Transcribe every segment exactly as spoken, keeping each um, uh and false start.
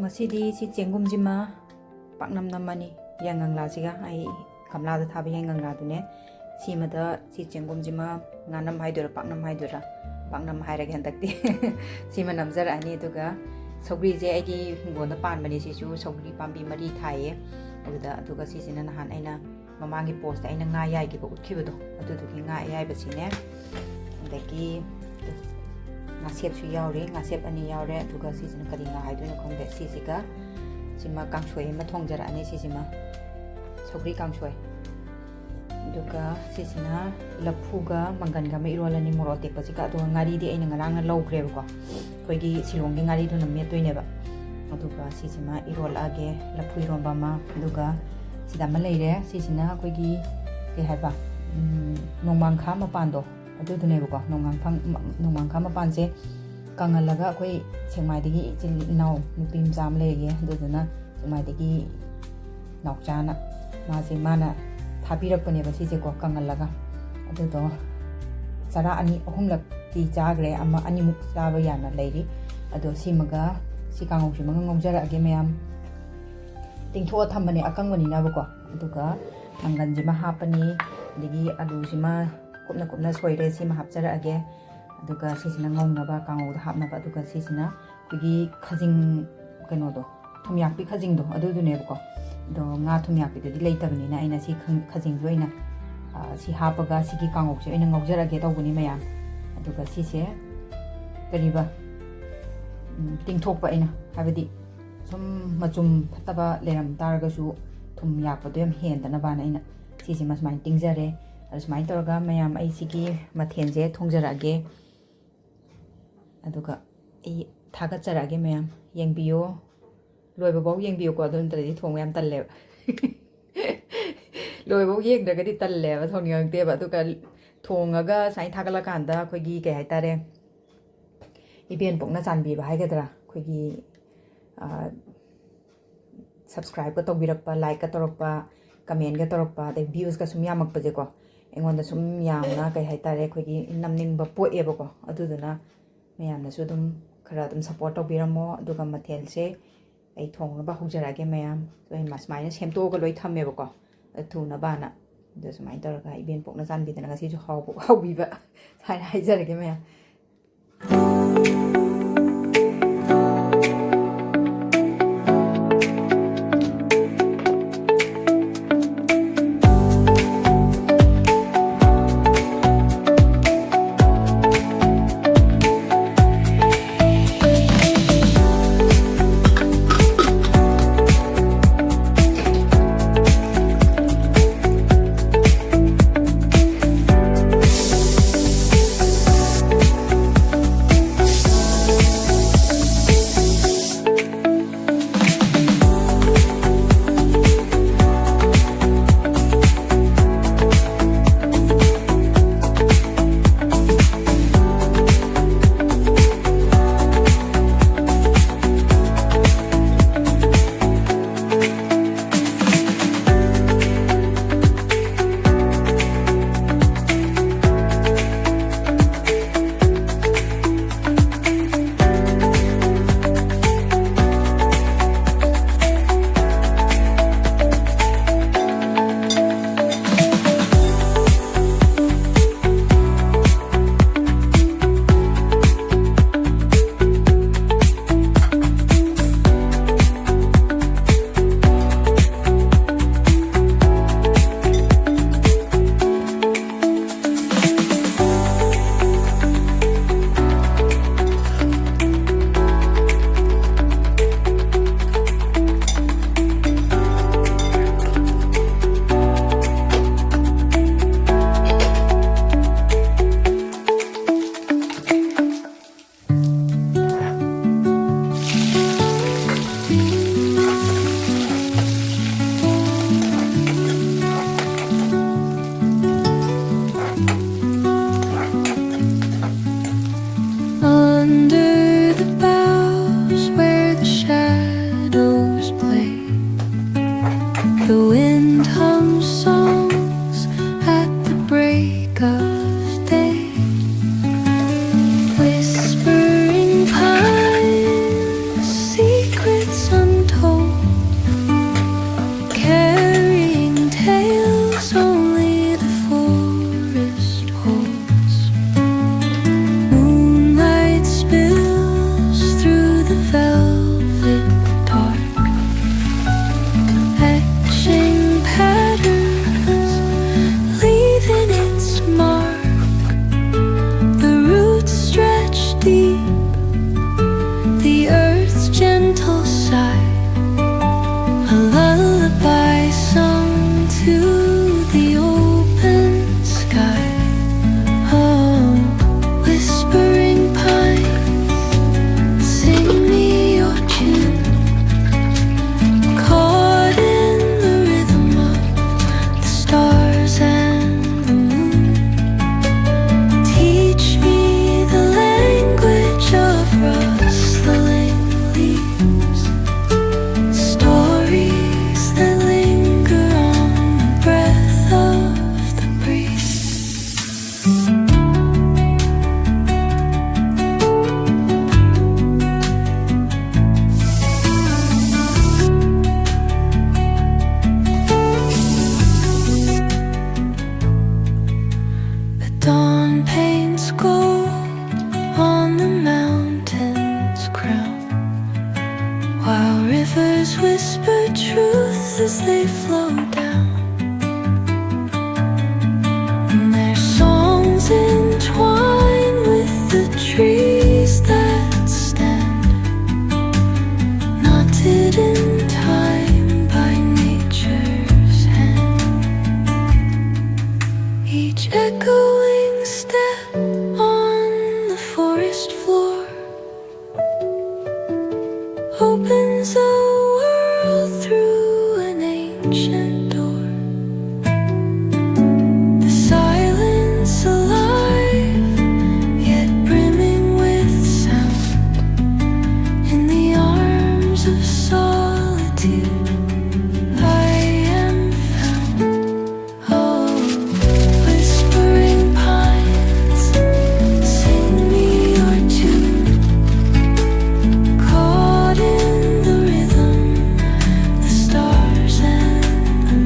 ꯉꯁꯤꯗꯤ ꯁꯤ ꯆꯦꯡꯒꯨꯝꯁꯤꯃ ꯄꯥꯛꯅꯝ ꯅꯝꯃꯅꯤ꯫ ꯌꯥꯏꯉꯪꯂꯥꯁꯤꯒ, ꯑꯩ ꯒꯝꯂꯥꯗ ꯊꯥꯕ ꯌꯥꯏꯉꯪꯂꯥꯗꯨꯅꯦ꯫ ꯁꯤꯃꯗ ꯁꯤ ꯆꯦꯡꯒꯨꯝꯁꯤꯃ ꯉꯥꯅꯝ ꯍꯥꯏꯗꯣꯏꯔꯥ, ꯄꯥꯛꯅꯝ ꯍꯥꯏꯗꯣꯏꯔꯥ? ꯄꯥꯛꯅꯝ ꯍꯥꯏꯔꯒꯦ ꯍꯟꯗꯛꯇꯤ꯫ ꯁꯤꯃ ꯅꯝꯖꯔꯛꯑꯅꯤ꯫ ꯑꯗꯨꯒ ꯁꯧꯒ꯭ꯔꯤꯁꯦ ꯑꯩꯒꯤ ꯍꯤꯡꯒꯣꯜꯗ ꯄꯥꯟꯕꯅꯦ꯫ ꯁꯤꯁꯨ ꯁꯧꯒ꯭ꯔꯤ ꯄꯥꯝꯕꯤ ꯃꯔꯤ ꯊꯥꯏꯌꯦ꯫ ꯑꯗꯨꯗ, ꯑꯗꯨꯒ ꯁꯤꯁꯤꯅ ꯅꯍꯥꯟ ꯑꯩꯅ ꯃꯃꯥꯡꯒꯤ ꯄꯣꯁꯇ ꯑꯩꯅ ꯉꯥ ꯌꯥꯏꯈꯤꯕ ꯎꯠꯈꯤꯕꯗꯣ, ꯑꯗꯨꯗꯨꯒꯤ ꯉꯥ ꯑꯌꯥꯏꯕꯁꯤꯅꯦ꯫ ꯑꯗꯒꯤ ꯉꯥꯁꯦꯞꯁꯨ ꯌꯥꯎꯔꯤ, ꯉꯥꯁꯦꯞ ꯑꯅꯤ ꯌꯥꯎꯔꯦ꯫ ꯑꯗꯨꯒ ꯁꯤꯁꯤꯅ ꯀꯔꯤ ꯉꯥ ꯍꯥꯏꯗꯣꯏꯅꯣ ꯈꯪꯗꯦ꯫ ꯁꯤꯁꯤꯒ ꯁꯤꯃ ꯀꯥꯡꯁꯣꯏ ꯑꯃ ꯊꯣꯡꯖꯔꯛꯑꯅꯤ꯫ ꯁꯤꯁꯤꯃ ꯁꯧꯒ꯭ꯔꯤ ꯀꯥꯡꯁꯣꯏ꯫ ꯑꯗꯨꯒ ꯁꯤꯁꯤꯅ ꯂꯐꯨꯒ ꯃꯪꯒꯟꯒ ꯑꯃ ꯏꯔꯣꯜꯂꯅꯤ, ꯃꯣꯔꯣꯛ ꯑꯇꯦꯛꯄꯁꯤꯒ꯫ ꯑꯗꯨꯒ ꯉꯥꯔꯤꯗꯤ ꯑꯩꯅ ꯉꯔꯥꯡꯅ ꯂꯧꯈ꯭ꯔꯦꯕꯀꯣ, ꯑꯩꯈꯣꯏꯒꯤ ꯁꯤꯂꯣꯡꯒꯤ ꯉꯥꯔꯤꯗꯨꯅ ꯃꯦꯠꯇꯣꯏꯅꯦꯕ꯫ ꯑꯗꯨꯒ ꯁꯤꯁꯤꯃ ꯏꯔꯣꯜꯂꯛꯑꯒꯦ, ꯂꯐꯨ ꯏꯔꯣꯟꯕ ꯑꯃ꯫ ꯑꯗꯨꯒ ꯁꯤꯗ ꯑꯃ ꯂꯩꯔꯦ, ꯁꯤꯁꯤꯅ ꯑꯩꯈꯣꯏꯒꯤ ꯀꯩ ꯍꯥꯏꯕ, ꯎꯝ, ꯅꯣꯡꯃꯥꯡꯈꯥ ꯃꯄꯥꯟꯗꯣ, ꯑꯗꯨꯗꯨꯅꯦꯕꯀꯣ꯫ ꯅꯣꯡꯃꯥꯡꯈꯥ, ꯅꯣꯡꯃꯥꯡꯈꯥ ꯃꯄꯥꯟꯁꯦ ꯀꯪꯍꯜꯂꯒ ꯑꯩꯈꯣꯏ ꯁꯦꯛꯃꯥꯏꯗꯒꯤ ꯏꯆꯤꯜ ꯏꯅꯥꯎ ꯅꯨꯄꯤ ꯃꯆꯥ ꯑꯃ ꯂꯩꯔꯤꯌꯦ, ꯑꯗꯨꯗꯨꯅ ꯁꯦꯛꯃꯥꯏꯗꯒꯤ ꯅꯥꯎꯆꯥꯅ, ꯃꯥꯁꯦ, ꯃꯥꯅ ꯊꯥꯕꯤꯔꯛꯄꯅꯦꯕ ꯁꯤꯁꯦꯀꯣ, ꯀꯪꯍꯜꯂꯒ꯫ ꯑꯗꯨꯗꯣ ꯆꯔꯥ ꯑꯅꯤ ꯑꯍꯨꯝꯂꯛꯇꯤ ꯆꯥꯈ꯭ꯔꯦ, ꯑꯃ ꯑꯅꯤꯃꯨꯛ ꯆꯥꯕ ꯌꯥꯅ ꯂꯩꯔꯤ꯫ ꯑꯗꯣ ꯁꯤꯃꯒ, ꯁꯤ ꯀꯥꯡꯍꯧꯁꯤꯃꯒ ꯉꯧꯖꯔꯛꯑꯒꯦ ꯃꯌꯥꯝ꯫ ꯇꯤꯡꯊꯣꯛꯑ ꯊꯝꯕꯅꯦ ꯑꯀꯪꯕꯅꯤꯅꯕꯀꯣ꯫ ꯑꯗꯨꯒ ꯃꯪꯒꯟꯁꯤꯃ ꯍꯥꯞꯄꯅꯤ, ꯑꯗꯒꯤ ꯑꯂꯨꯁꯤꯃ ꯀꯨꯞꯅ ꯀꯨꯞꯅ ꯁꯣꯏꯔꯦ, ꯁꯤꯃ ꯍꯥꯞꯆꯔꯛꯑꯒꯦ꯫ ꯑꯗꯨꯒ ꯁꯤꯁꯤꯅ ꯉꯧꯅꯕ, ꯀꯥꯡꯍꯧꯗ ꯍꯥꯞꯅꯕ꯫ ꯑꯗꯨꯒ ꯁꯤꯁꯤꯅ ꯑꯩꯈꯣꯏꯒꯤ ꯈꯥꯖꯤꯡ ꯀꯩꯅꯣꯗꯣ, ꯊꯨꯝꯌꯥꯛꯄꯤ ꯈꯥꯖꯤꯡꯗꯣ, ꯑꯗꯨꯗꯨꯅꯦꯕꯀꯣ꯫ ꯑꯗꯣ ꯉꯥ ꯊꯨꯝꯌꯥꯛꯄꯤꯗꯨꯗꯤ ꯂꯩꯇꯕꯅꯤꯅ ꯑꯩꯅ ꯁꯤ ꯈꯪ-, ꯈꯥꯖꯤꯡꯁꯦ ꯑꯣꯏꯅ, ꯑ, ꯁꯤ ꯍꯥꯞꯄꯒ ꯁꯤꯒꯤ ꯀꯥꯡꯍꯧꯁꯦ ꯑꯣꯏꯅ ꯉꯧꯖꯔꯒꯦ ꯇꯧꯕꯅꯤ ꯃꯌꯥꯝ꯫ ꯑꯗꯨꯒ ꯁꯤꯁꯦ ꯀꯔꯤꯕ, ꯎꯝ, ꯇꯤꯡꯊꯣꯛꯄ ꯑꯩꯅ, ꯍꯥꯏꯕꯗꯤ ꯁꯨꯝ ꯃꯆꯨꯝ ꯐꯠꯇꯕ ꯂꯩꯔꯝ ꯇꯥꯔꯒꯁꯨ ꯊꯨꯝ ꯌꯥꯛꯄꯗꯣ ꯌꯥꯝ ꯍꯦꯟꯗꯅꯕꯅ ꯑꯩꯅ ꯁꯤꯁꯤꯃ ꯁꯨꯃꯥꯏꯅ ꯇꯤꯡꯖꯔꯦ꯫ ꯑꯗꯨ ꯁꯨꯃꯥꯏꯅ ꯇꯧꯔꯒ ꯃꯌꯥꯝ ꯑꯩ ꯁꯤꯒꯤ ꯃꯊꯦꯜꯁꯦ ꯊꯣꯡꯖꯔꯛꯑꯒꯦ꯫ ꯑꯗꯨꯒ ꯑꯩ ꯊꯥꯒꯠꯆꯔꯛꯑꯒꯦ ꯃꯌꯥꯝ, ꯌꯦꯡꯕꯤꯌꯣ꯫ ꯂꯣꯏꯕꯐꯥꯎ ꯌꯦꯡꯕꯤꯌꯨꯀꯣ, ꯑꯗꯨ ꯅꯠꯇ꯭ꯔꯗꯤ ꯊꯣꯡꯕ ꯌꯥꯝ ꯇꯜꯂꯦꯕ꯫ ꯂꯣꯏꯕꯐꯥꯎ ꯌꯦꯡꯗ꯭ꯔꯒꯗꯤ ꯇꯜꯂꯦꯕ, ꯊꯣꯡꯅꯤꯡꯉꯛꯇꯦꯕ꯫ ꯑꯗꯨꯒ ꯊꯣꯡꯉꯒ ꯁꯨꯃꯥꯏꯅ ꯊꯥꯒꯠꯂꯀꯥꯟꯗ ꯑꯩꯈꯣꯏꯒꯤ, ꯀꯩ ꯍꯥꯏꯇꯥꯔꯦ, ꯏꯕꯦꯟ ꯄꯣꯛꯅ ꯆꯥꯟꯕꯤꯕ ꯍꯥꯏꯒꯗ꯭ꯔꯥ, ꯑꯩꯈꯣꯏꯒꯤ, ꯑ, subscribeꯀ ꯇꯧꯕꯤꯔꯛꯄ, likeꯀ ꯇꯧꯔꯛꯄ, commentꯀ ꯇꯧꯔꯛꯄ, ꯑꯗꯩ viewsꯀ ꯁꯨꯝ ꯌꯥꯝꯃꯛꯄꯁꯦꯀꯣ, ꯑꯩꯉꯣꯟꯗ ꯁꯨꯝ ꯌꯥꯝꯅ, ꯀꯩ ꯍꯥꯏꯇꯥꯔꯦ, ꯑꯩꯈꯣꯏꯒꯤ ꯅꯝꯅꯤꯡꯕ ꯄꯣꯛꯑꯦꯕꯀꯣ꯫ ꯑꯗꯨꯗꯨꯅ ꯃꯌꯥꯝꯅꯁꯨ ꯑꯗꯨꯝ ꯈꯔ ꯑꯗꯨꯝ support ꯇꯧꯕꯤꯔꯝꯃꯣ꯫ ꯑꯗꯨꯒ ꯃꯊꯦꯜꯁꯦ ꯑꯩ ꯊꯣꯡꯅꯕ ꯍꯧꯖꯔꯛꯑꯒꯦ ꯃꯌꯥꯝ꯫ ꯑꯗꯣ ꯑꯩ ꯃ-, ꯁꯨꯃꯥꯏꯅ ꯁꯦꯝꯗꯣꯛꯑꯒ ꯂꯣꯏ ꯊꯝꯃꯦꯕꯀꯣ, ꯑꯗꯨ ꯊꯨꯅꯕꯅ꯫ ꯑꯗꯣ ꯁꯨꯃꯥꯏꯅ ꯇꯧꯔꯒ ꯏꯕꯦꯟ ꯄꯣꯛꯅ ꯆꯥꯟꯕꯤꯗꯅ ꯉꯁꯤꯁꯨ ꯍꯥꯎꯕ-, ꯍꯥꯎꯕꯤꯕ ꯍꯥꯏꯅ ꯍꯥꯏꯖꯔꯒꯦ ꯃꯌꯥꯝ꯫ Rivers whisper truths as they flow down. And their songs entwine with the trees that stand, knotted in time by nature's hand. Each echoing step on the forest floor opens a world through an ancient door. The silence alive, yet brimming with sound. In the arms of solitude, I am found. Oh, whispering pines, sing me your tune. Caught in the rhythm, the stars and the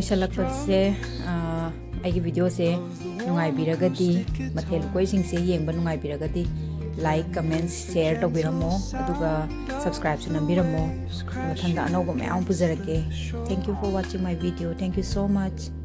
ꯁꯜꯂꯛꯄꯁꯦ, ꯑ, ꯑꯩꯒꯤ videoꯁꯦ ꯅꯨꯡꯉꯥꯏꯕꯤꯔꯒꯗꯤ, ꯃꯊꯦꯜ ꯂꯨꯀꯣꯏꯁꯤꯡꯁꯦ ꯌꯦꯡꯕ ꯅꯨꯡꯉꯥꯏꯕꯤꯔꯒꯗꯤ, like, comment, share ꯇꯧꯕꯤꯔꯝꯃꯣ, ꯑꯗꯨꯒ subscribeꯁꯨ ꯅꯝꯕꯤꯔꯝꯃꯣ꯫ ꯃꯊꯪꯗ ꯑꯅꯧꯕ ꯃꯌꯥꯝ ꯄꯨꯖꯔꯛꯀꯦ꯫ Thank you for watching my video. Thank you so much.